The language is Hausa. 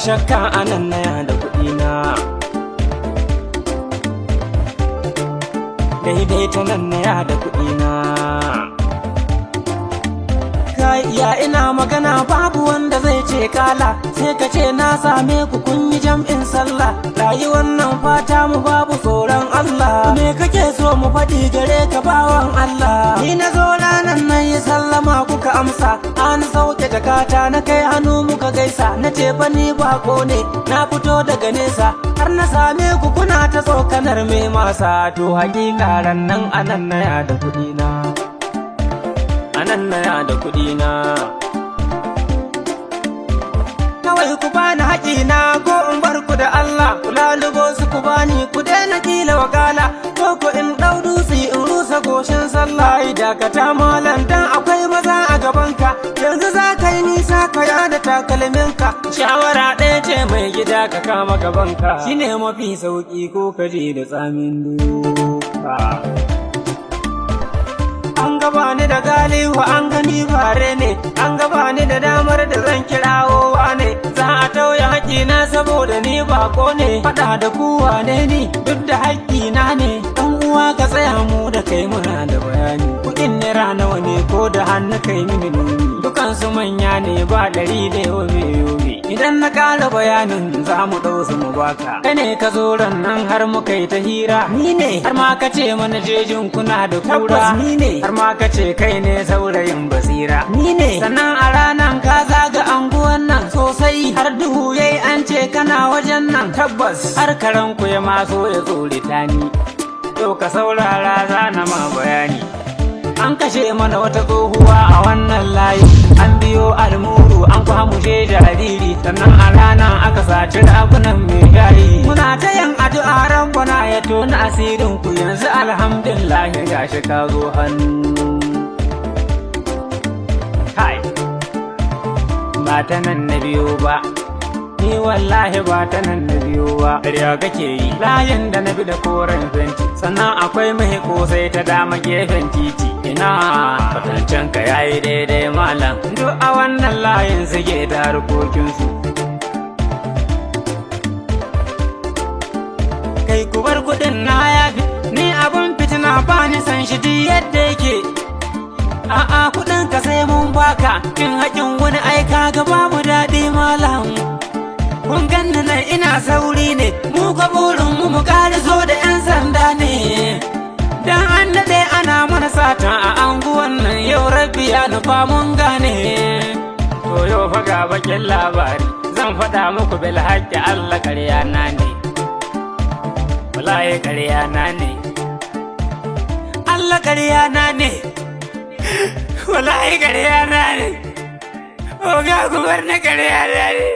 Shakka anan na da kuɗi na. Daidai ta nan na da kuɗi na. Kai ya ina magana babu wanda zai ce kala, sai ka ce na same ku kun yi jam'in sallah. Rayuwar nan fata mu babu tsoron Allah. Me kake so mu faɗi gare ka, bawan Allah? Ni na zo ranar nan yi sallama kuka amsa, an sauke jakata na kai hannu muka gaisa. Na ce fa ni bako ne, na fito daga nesa, har na same ku kuna ta tsokanar me masa. To hakika ran nan anan na da kuɗi na, anan na da kuɗi na. Kawai ku bani haƙina ko in bar ku da Allah. Ku lalubo su ku bani, ku daina kila wakala, ko ku in ɗau dutse in rusa goshin sallah. Ai dakata malam, dan akwai maza a gabanka, yanzu za ka yi nisa ka yada takalminka. Shawara ɗaya ce, mai gida, ka kama gabanka, shine mafi sauƙi, ko ka je da tsamin duka. An gaba ni da galihu, an gani bare ne, an gaba ni da damar da zan kirawo ne. Za a tauye haƙƙina saboda ni bako ne. Faɗa da kuwa ne ni, duk da haƙƙina ne. Ɗan uwa, ka tsaya, mu da kai muna da bayani. Kuɗin naira nawa ne? Ko da hannu kai mini nuni. Dukansu manya ne, ba ɗari da yobe yobe. Idan na ƙara bayanin, za mu ɗau su mu baka. Kai ne ka zo ran nan har muka yi ta hira. Ni ne. Har ma ka ce mana jejin kuna da kura. Tabbas ni ne. Har ma ka ce kai ne saurayin basira. Ni ne. Sannan a ranan ka zaga anguwan nan sosai, har duhu yayi an ce kana wajen nan. Tabbas. Har karan ku ya maso ya tsorita ni. To ka saurara, zana ma bayani. An kashe mana wata tsohuwa a wannan layi, an biyo almuru an kwamushe jariri, sannan a rana aka saci ragunan mai shayi. Muna ta yin addu'a Rabbana ya tona asirin ku. Yanzu alhamdulillah gashi ka zo hannu. Kai, ba ta nan na biyo ba. Ni wallahi ba ta nan na biyo ba. Ƙarya kake yi. Layin da na bi da koren fenti, sannan akwai mai kosai ta dama gefen titi. Ina kwatancen ka yayi daidai malam, duk a wannan layin suke da harkokinsu. Kai, ku bar kuɗin, na yafi ni. Abun fitina ba ni san shi duk yadda yake. A'a, kuɗin ka sai mun baka. Kin haƙin wani aika ga babu daɗi malam. Kun ganni nan ina sauri ne, mu ka burin mu mu zo da 'yan sanda ne. Dan an daɗe ana mana sata a anguwan nan, yau Rabbi ya nufa mun gane. To yau fa ga bakin labari zan faɗa muku, bil haƙƙi Allah, ƙarya na ne. Wallahi ƙarya na ne. Allah, ƙarya na ne. Wallahi ƙarya na ne. Oga, gubar na ƙarya na ne.